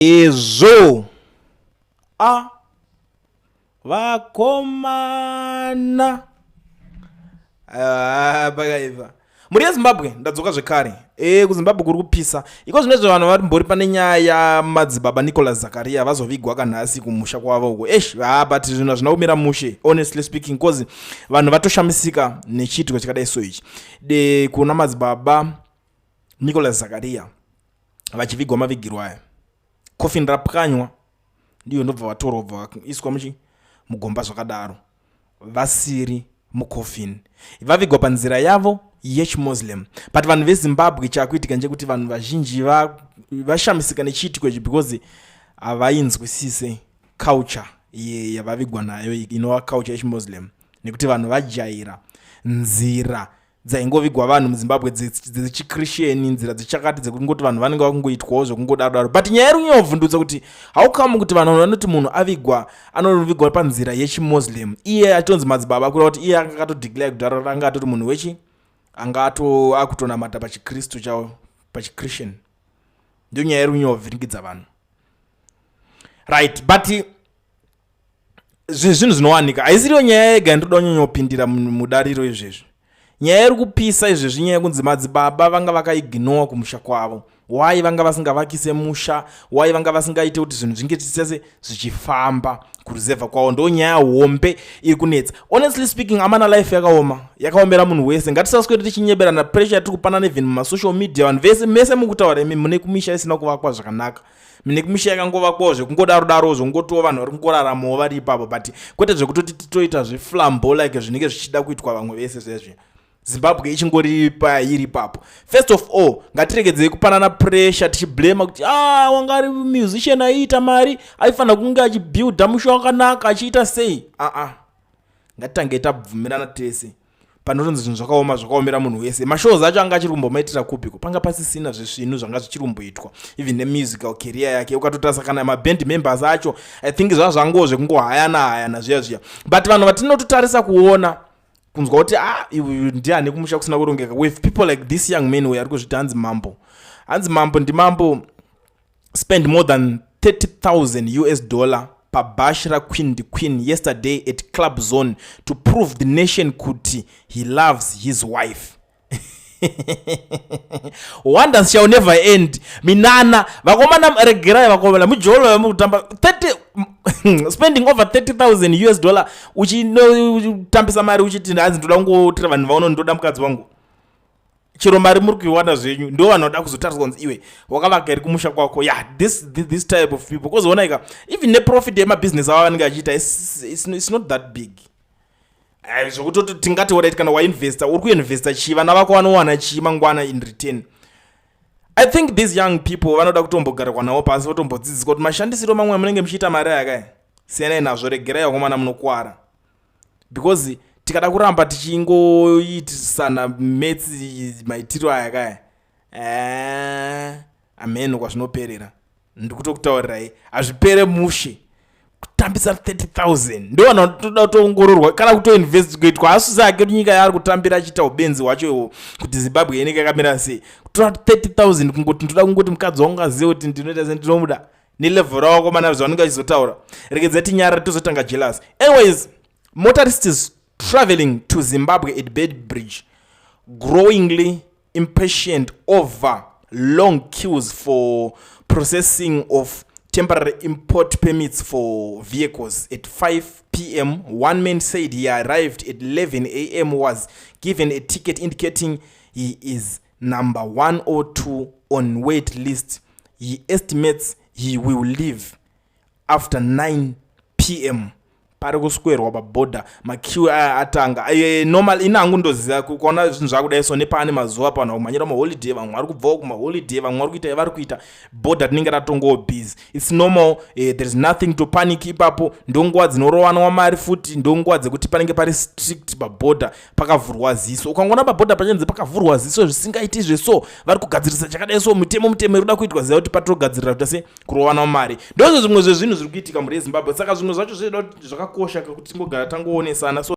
Ezvo a vakomana. Ah, pakaipa. Mhuri yeZimbabwe, ndadzoka zvekare. KuZimbabwe kuri kupisa iko zvino izvo. Vanhu varimbori pane nyaya yamadzibaba Nicholas Zakaria, vazovigwa kanhasi kumusha kwavo uko. Esh, ah, but zvinhu hazvina kumira mushe, honestly speaking, cause vanhu vatoshamisika nechiitiko chakadai. So ichi de kuna madzibaba Nicholas Zakaria vachivigwa mavigirwo aya, coffin rapwanywa, ndiyo ndobva vatorwa, bva vaiswa muchi mugomba zvakadaro, vasiri mucoffin, vavigwa panzira yavo yechiMuslim. But vanhu veZimbabwe, chakuitika ndechekuti vanhu vazhinji vashamisika nechiitiko ichi because havainzwisise culture yavavigwa nayo, inova culture yechiMuslim, nekuti vanhu vajaira nzira dzaingovigwa vanhu muZimbabwe dzechiChristian, nzira dzechakati, dzekungoti vanhu vanenge vakungoitwawo zvekungodaro daro. But nyaya iri kunyanyobvundutsa kuti how come kuti vanhu vanoti munhu avigwa, anovigwa panzira yechiMuslim, iye achitonzi madzibaba, kureva kuti iye anga akatodeclare kudhara, anga atoti munhu wechi anga ato akutonamata pachikristu chavo, pachiChristian. Ndiyo nyaya iri kunyanyovhiringidza vanhu, right? But zvinhu zvinowanika, haisiriyo nyaya yega yandoda kunyanyopindira mudariro izvezvi. Nyaya iri kupisa izvezvi, nyaya yekunzi madzibaba vanga vakaignowa kumusha kwavo. Why vanga vasingavakise musha? Why vanga vasingaite kuti zvinhu zvinge sese zvichifamba kuruzevha kwavo? Ndo nyaya hombe iri kunetsa. Honestly speaking, amana, life yakaoma, yakaomera munhu wese. Ngatisaswere tichinyeberana. Pressure yatiri kupanana even mumasocial media, vanhu vese mese mukutaura imi mune kumisha isina kuvakwa zvakanaka, mune kumisha yakangovakwawo zvekungodaro daro, zvongotiwo vanhu vari kungoraramawo vari ipapo, but kwete zvekutoti titoita zveflambo like zvinenge zvichida kuitwa vamwe vese zvezvi. Zimbabwe ichingori pairi ipapo. First of all, ngatiregedzei kupanana pressure tichiblema kuti, "Ah, wanga ari musician, aiita mari, aifanira kunge achibuilda musha wakanaka, achiita sei." Aa, ngatitange tabvumirana tese panotonzi zvinhu zvakaoma, zvakaomera munhu wese. Mashows acho anga achiri kumbomaitira kupiko? Panga pasisina zvezvinhu zvanga zvichiri kumboitwa, even nemusical career yake. Ukatotarisa kana maband members acho, I think zvava zvangowo zvekungohayana hayana zviya zviya. But vanhu vatinototarisa kuona, kunzwa kuti, "Ah, uyu ndiani kumusha kusina kurongeka," with people like this young man uyo ari kuzviti hanzi mambo, hanzi mambo, ndimambo, spend more than 30,000 US dollar pabash raQueen the Queen yesterday at Club Zone to prove the nation kuti he loves his wife. Wonders shall never end. Minana vakomana, regerai vakomana, mujolo vamukutamba 30, spending over 30,000 US dollar, uchinotambisa mari uchiti hanzi ndoda kungotira vanhu vaono ndoda mukadzi wangu. Chero mari muri kuiwana zvenyu, ndo vanhu vanoda kuzotariswa kunzi, "Iwe wakavaka here kumusha kwako?" Yeah, this type of people, kozoona even neprofit yemabhizinesi avo vanenge vachiita, it's not that big. Zvokutoti tingati, alright, kana wainvesta, uri kuinvesta chii? Vana vako vanowana chii mangwana in return? I think these young people vanoda kutombogarirwa navo pasi, votombodzidziswa kuti mashandisiro mamwe munenge muchiita mari ayakai, siyanai nazvo, regerai vakomana, munokwara, because tikada kuramba tichingoitisana metsi maitiro aya kaya, ameno kwazvinoperera. Ndikutokutaurirai, hazvipere mushe. Kutambisa 30,000, ndo vanhu vanotoda kutoongororwa kana kutoinvestigatwa asusi ake kuti nyika yaari kutambira achiita ubenzi hwacho ihwo, kuti Zimbabwe inenge yakamira sei. Kutora 30,000 kungoti ndoda kungoti mukadzi wangu azive kuti ndinoita se ndinomuda, nelevel ravo komana zvavanenge vachizotaura. Regedzai tinyarare, tozotanga jealous. Anyways, motorists traveling to Zimbabwe at Beitbridge growingly impatient over long queues for processing of temporary import permits for vehicles at 5 p.m. One man said he arrived at 11 a.m., was given a ticket indicating he is number 102 on wait list. He estimates he will leave after 9 p.m. Pari kuswerwa pabhodha, maqueue aya atanga. Normal ini hangu ndoziva kuona zvinhu zvakudai so nepaane mazuva panhu kumhanyira maholiday, vamwe vari kubvawo kumaholiday, vamwe vari kuita vari kuita, bhodha rinenge ratongowo busy. It's normal, there is nothing to panic ipapo. Ndonguva dzinorovanwa mari futi, ndonguva dzekuti panenge pari strict pabhodha, pakavhurwa ziso. Ukangoona pabhodha pachanzi pakavhurwa ziso zvisingaiti zveso, vari kugadzirisa chakadai so, mutemo mutemo iri kuda kuitwa, ziva kuti patogadzirira kuita se kurovanwa mari. Ndozvo zvimwe zvezvinhu zviri kuitika mhuri yeZimbabwe. Saka zvimwe zvacho zvinoda kuti zvakakosha kuti tingogara tangoonesana so.